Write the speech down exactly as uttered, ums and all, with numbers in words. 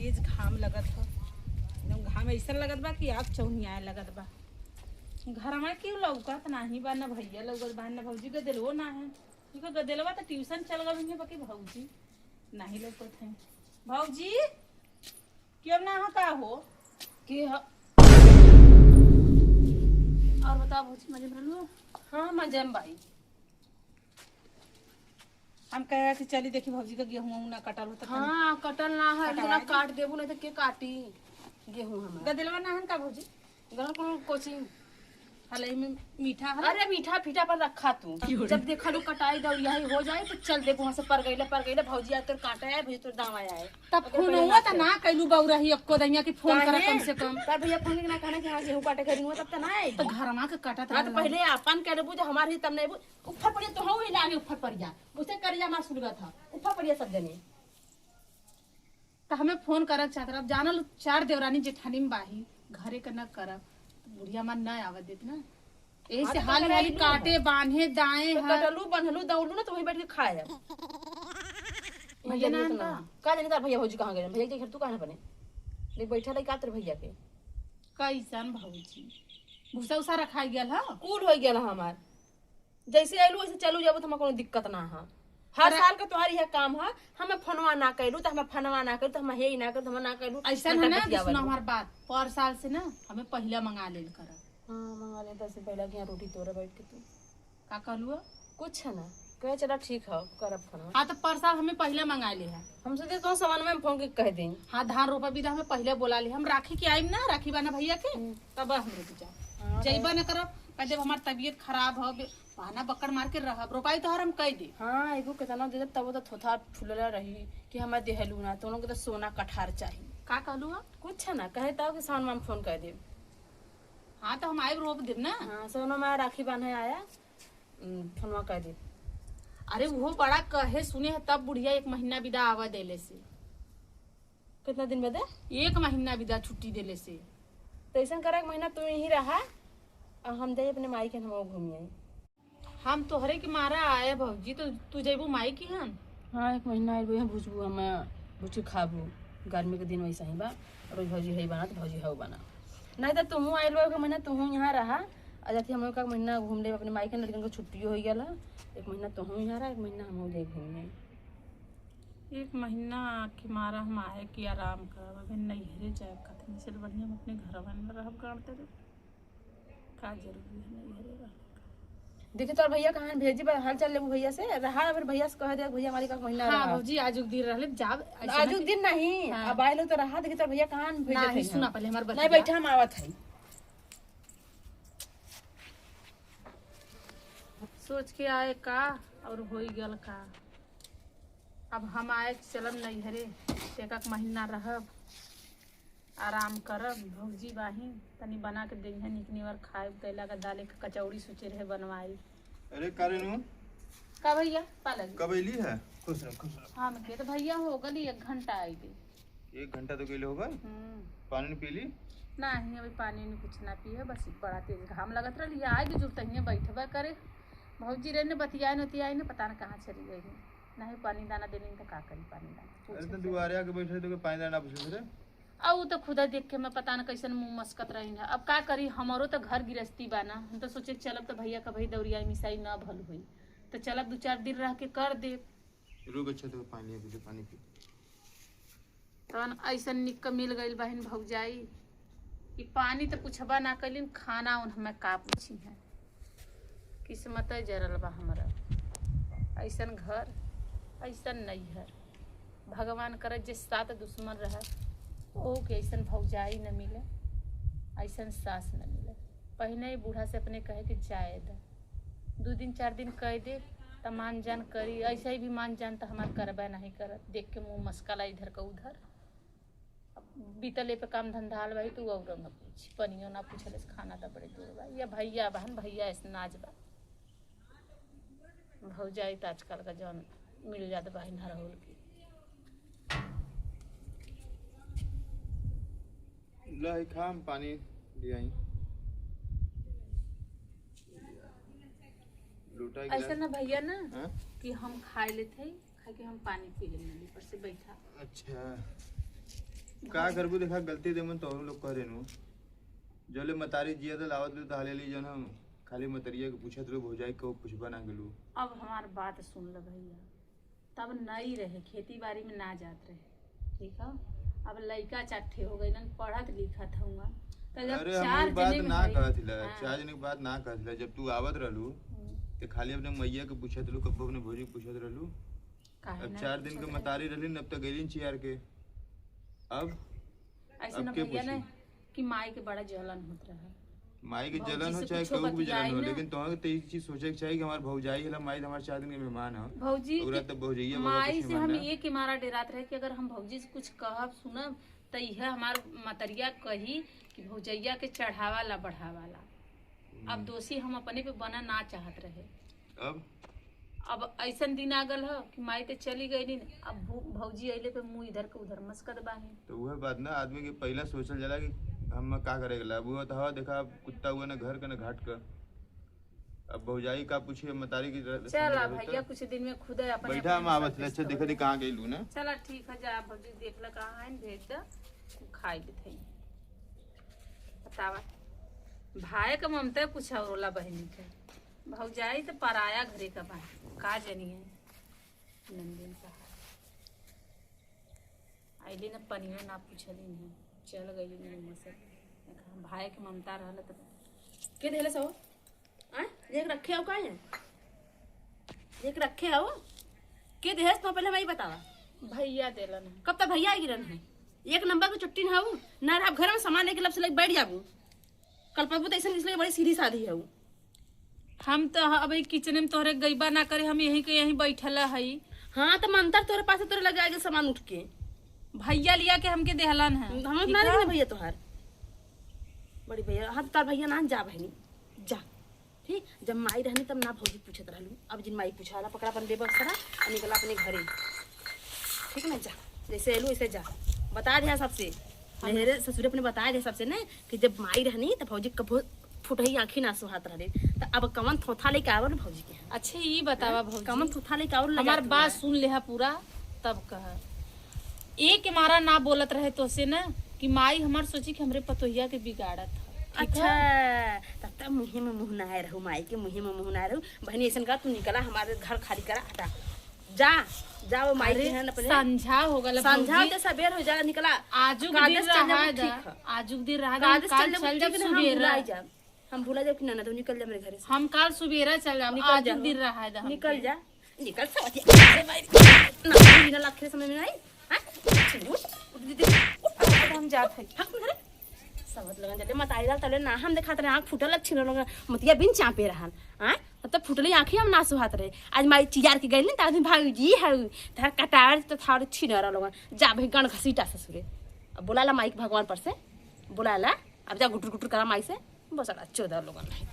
तेज घाम लगत ह, एकदम घाम ऐसन लगत बा कि आग चौनियाए लगत बा। घरवा क्यों लौकत नाही बा, ना भैया लौकत बा, ना भौजी, गदेलवो ना है। देखो, गदेलवा तो ट्यूशन चल गल है, बाकी भौजी नाही लौकत है। भौजी, क्यों ना हो, का हो? के ह? और बताओ भौजी, मजे में रहलू? हाँ, मजे में बाई। हम कहे कि चली देखी भौजी का गेहूं ना कटल होता, हाँ, कटल ना है, कटवा इतना दे। काट देबू, नहीं तो के काटी गेहूं हमार? गदेलवा ना हन का भौजी? गरम कौन कोचिंग? हलई में मीठा है। अरे मीठा फीठा पर रखा तू। जब देखा लो कटाई दौड़िया ही हो जाए तो चल देबू वहाँ से, पर गईले, पर गईले, भौजी आ तोर काटे आए, भौजी तोर दावा आए। तब अगर फोन पहले हुआ ना तो कर। ना कैलू बउरही एक्को दैया कि फोन करा काहे? कम से कम। तब भैया फोन के ना कहना कि हाँ गेहूं काटे करी हुआ तब तो ना आई। तो घरमा के कटत हाँ, तो रहल। पहले अपन कह लेबू जो हमार ही तब नहीं बू। उफर पड़िया तो हम ही लागे उफर पड़िया। उसे करिया मार सुलगत था। उफर पड़िया सब जने। तो हमें फोन करक चाहत रहा। अब जानल चार देवरानी जेठानी में बाही, घरे के न करब। तो बुढ़िया मार न आवे देत ना। यही हाँ, से तो हाली पकड़ा हाली ही काटे, ना। बांधे, दाएं तो हर। कटलू, बंधलू, दौड़लू ना तो वहीं बैठ के खाए। भैया ना इतना आन का? का जानी तार भैया भौजी कहाँ गए? भैया के घर तू कहाँ बने? देख बैठा रही का तेरे भैया के? कैसन भौजी? भूसा उसा रखाई गेल ह? कुल हो गेल ह हमार। जैसे आइलू वैसे चलू जाबू तो हमें कोनो दिक्कत ना ह। हर अरे साल का तोहार यह काम ह, हमें फोनवा ना कैलू तो हमें फोनवा ना कैलू तो हमें हे ही ना कैलू तो हमें ना कैलू। ऐसा ना है ना कि बतियावल सुना हो। हमार बात, पर साल से ना हमें पहला मंगा लेल करब। हाँ, मंगा ले दस दिन पहला कि यहाँ रोटी तोड़े बैठ के तू। का कहलू ह? कुछ है ना, कहे चला ठीक है, करब फोनवा। हाँ, तो पर साल हमें पहला मंगा ले है। हम सोचे तो सामान में फोन के कह दें। हाँ, धान रोपा बिदा हमें पहले बोला ले। हम राखी के आइम ना, राखी बाना भैया के, हम्म। तब हम रुक जाओ। हाँ, जइबा तो ना करब, कह देब हमार तबीयत खराब हो, बे-, बहाना बक्कड़ मार के रहब, रोपाई तोहर हम कह दे। हाँ, एगो केतना दे देब, तब वो तो थोथा फुलला रही कि हमें देहलू ना, तो उनके तो सोना कठार चाहिए। का कहलू ह? कुछ है ना, कहे तब कि सामान में फोन कर देब। हाँ, तो हम आइब रोप देब ना। हाँ, सोना में राखी बांधे आया, उम, फोनवा कर देब। अरे, वो बड़ा कहे सुने है, तब बुढ़िया एक महीना बिदा आवा देले से। कितना दिन बदे? एक महीना बिदा छुट्टी देले से। तो ऐसा करा, एक महीना तू यहीं रहा और हम जाए अपने माई के, हम घूम आई। हम तोहरे के मारा आए भौजी, तो तू जइबू माई की हन? हाँ, एक महीना आइल बा, यहाँ भुजबू, हम भुज के खाबू। गर्मी के दिन वैसा ही बा, रोज भौजी है बना तो भौजी है बना। नहीं तो तुहूँ आइल बा, एक महीना तुहूँ यहाँ रहा, आ जाती हम लोग का महीना घूम ले अपने माई के, लड़कन को छुट्टियों हो गया। एक महीना तुहूँ यहाँ रहा, एक महीना हम लोग घूम ले। एक महीना के मारा हम आए कि आराम करब, अबे नैहरे जाए खातिर, इसलिए बढ़िया हम अपने घर में रहब, गाड़ दे। का जरूरी है नैहरे रहले का? देखी तोर भैया कहाँ भेजी बा, हाल चाल लेबू भैया से, रहा फिर भैया से कह दे, भैया हमारी का महीना हाँ, रहा। भौजी, आजुक दिन रहले, जाब, ऐसे ना आजुक कि दिन नहीं, हाँ। अब आए लो तो रहा, देखी तोर भैया कहाँ भेजे नहीं, थे सुना हम। पहले हमार नहीं, बतिया। बैठा, हम आवत है। सोच के आए का और होई गल का। अब हम आए चलब नैहरे, एक एक महीना रहब। आराम करब, भौजी बाहिन, तनी बना के देइहैं, निक निवर खाइब, कैला का दाले के कचौड़ी सोचे रहे बनवाई। अरे का रेनू? का भैया, पालक? कब अइली है? खुश रहो, खुश रहो। हम के तो भैया हो गली एक घंटा आइले। एक घंटा तो गइले होगा। हम्म। पानी नहीं पीली? नहीं, अभी पानी नहीं कुछ ना पिए, बस बड़ा तेज घाम लगत रहली, आए के जुरतहिए बैठबा करे। भौजी रहे ने बतियाए नतियाए ने, पता न कहाँ चली गई है। नहीं पानी दाना देनी तो का करी पानी दाना, अरे पूछे तो से। दुआरे आके बैठे तो पानी दाना पूछे रे। आ उ तो खुदा देख के मैं पता न कैसन मुंह मस्कत रही है। अब का करी, हमरो तो घर गिरस्ती बा ना, हम तो सोचे चलब तो भैया का भाई दौरिया मिसाई ना भल होई, तो चलब दो चार दिन रह के कर दे। रुक, अच्छा तो पानी पी ले, पानी पी। तहन ऐसन निक मिल गइल बहिन भौजाई कि पानी तो पूछबा ना कैलिन, खाना उन हमें का पूछी है। किस्मत जरल बा हमरा, ऐसन घर, ऐसन नैहर। भगवान करे जे सात दुश्मन रहे, ओहू के ऐसन भौजाई न मिले, ऐसन सास न मिले। पहिने ही बूढ़ा से अपने कहे कि जाए द, दू दिन चार दिन कह दे त मान जान करी, ऐसे ही भी मान जान त हमार करबे नहीं करत। देख के मुंह मस्कला इधर का उधर। अब बीतले पे काम धंधा आल भाई, तू और न पूछ, पनियो ना पूछले से खाना त बड़े दूर बा। या भैया बहन, भैया ऐसे नाज बा। भौजाई त आजकल का जौन मिल जात बा इन्हर होल की। ला, ई खा, हम पानी ले आई। लोटा, ऐसा गिलास। ना भैया ना हाँ? कि हम खाए लेते हैं, खा के हम पानी पी लेंगे, ऊपर से बैठा। अच्छा। का करबू, देखा, गलती ते मन तोहरो लोग करे नु। जौले मतारी जिया दल आवत लो, तहाले ली जन हम खाली मतरिया के पूछत लो, भौजाई को पूछबा ना गेलू। अब हमार बात सुन ल भैया, तब नई रहे, खेती बाड़ी में ना जात रहे, ठीक है। अब लइका चार ठे हो गइलन, पढ़त लिखत हुआ, तो जब अरे, हम चार उ बात जने में ना भई-, कहत हिला, हाँ। चार जने के बात ना कहत हिला। जब तू आवत रहलू, हम्म। तो खाली अपने मैया के पूछत रहलू, कब्बो अपने भौजी के पूछत रहलू। काहे अब ना चार दिन पूछत के रहे? मतारी रहली न, अब तो गइलिन चियार के। अब ऐसे अब ना के भैया ना पूछी? कि माई के बड़ा जलन होत रहे। माई के भौजी जलन हो से चाहे कुछो केहू के भी जलन बतियाई हो, ना। लेकिन तोहके तो एक चीज सोचे के चाही कि हमार भौजाई हला, माई तो हमार चार दिन के मेहमान ह। भौजी ओकरा के, तो भौजैया बाबा माई कुछ से हम मेहमान ना। ये के मारा डेरात रहे कि अगर हम भौजी से कुछ कहब सुनब, तो यह हमार मतरिया कही कि भौजैया के चढ़ावा ला बढ़ावा ला। अब हम्म। दोषी हम अपने पे बना ना चाहत रहे। अब? अब ऐसन दिन आ गल ह कि माई ते चली गईलिन, अब भू-, भौजी अइले पे मुंह इधर के उधर मस्कत बानी। तो उहे बात ना, आदमी के पहला सोचल जाला कि हम का करे गला। अब उहे तो हवा देखा, अब कुत्ता हुआ ना घर का ना घाट का। अब भौजाई का पूछी, अब मतारी की र-, चला समझ भैया, तो। कुछ दिन में खुद अपने बैठा, हम अपने आवत सब ले, अच्छा, देखा दे कहाँ गइलू ना। चला ठीक है, जा भौजी देख ले कहाँ है, भेज दे, खाई लेते हैं। बतावा, भाई का ममता कुछ और होला बहनी के। भौजाई तो पराया घरे का बा, का जानी है नंदिन कहा। अइली न पनिया ना पूछली न, चल गइली न मसर। भाई के ममता रहल त के देले सो? आ? लेके रखे हो का है? लेके रखे हो? के देहस तो पहले हमें बतावा। भैया देलन है। कब तक भैया गिरन है? एक नंबर के चुट्टी न हऊ, ना रहब घर में सामान लेके लब से लेके बैठ जाबू। कल परबू तो ऐसे इसलिए बड़ी सीधी साधी हऊ। हम तो ह-, अब ई किचन में तोहरे गइबा ना करे, हम यहीं के यहीं बैठल हई। हाँ, तो मंतर तोहरे पास तोहरे लगे आगे सामान उठ के। भैया लिया के हमके देहलन है। हम ठीक ना है? रहे भैया तोहार। बड़ी भैया, हम तार भैया ना जा बहनी, जा। ठीक, जब माई रहनी तब ना भौजी पूछत रहलू, अब जिन माई पूछाला, पकड़ा अपन बेबक्सरा और निकला अपने घरे। ठीक ना, जा, जैसे एलू वैसे जा, बता दे सबसे। मेरे ससुर अपने बता दे सबसे ने कि जब माई रहनी तब भौजी कबो फुटही आँखी ना सुहात रहले, त अब कवन थोथा लेके आवल भौजी के? अच्छा, ई बतावा हाँ? भौजी, कवन थोथा लेके आवल हमार बात सुन लेहा पूरा, तब कहा। ए के मारा ना बोलत रहे तोसे ना कि माई हमार सोची कि हमरे पतोहिया के बिगाड़त ह, ठीक अच्छा, है? तब तक मुँहे में मुँह ना आए रहू, माई के मुँहे में मुँह ना आए रहू। बहनी, ऐसन कर, तू निकला, हमारे घर खाली करा, हटा। जा, जा, वो माई अरे, के यहाँ अपने संझा हो गल संझा भौजी। तो सबेर हो जाला, निकला। आजुक दिन कादस चल जाबू, रहा ठीक दा, है। आजुक दिन रहा दा, हम कादस काल चल जाबू, चल ठीक जाब है, हम सुबेरा। भुलाई जाब। हम भुला जाब कि ना, ना, तो निकल जा मेरे घरे से। हम काल सुबेरा चल जाब, निकल आजुक जा, दिन रहा दा हमके। निकल जा, निकल, सवतिया, अरे भाई, ना, बिना लात खेले समय में आई, हाँ? उठ, उठ, दीदी, उठ, उठ, हम जात है। हक मेरे। सवत लगन जाते, मतारी लाल तले ना हम देखात रहे, आँख फूटल, अच्छी न लोग, मतिया बिन चापे रहन, हाँ? अब तो फुटली आँखी हम ना सुहात रहे। आज माई चियार के गइल नी, त आदमी भाई जी है, धर कटार तो थारे छिनरा लोगन, जा भाई गण घसीटा ससुरे। अब बोला ला माई के भगवान पर से, बोला ला, अब जा गुटुर गुटुर करा माई से, बस अड़ा चोदा लोगन है।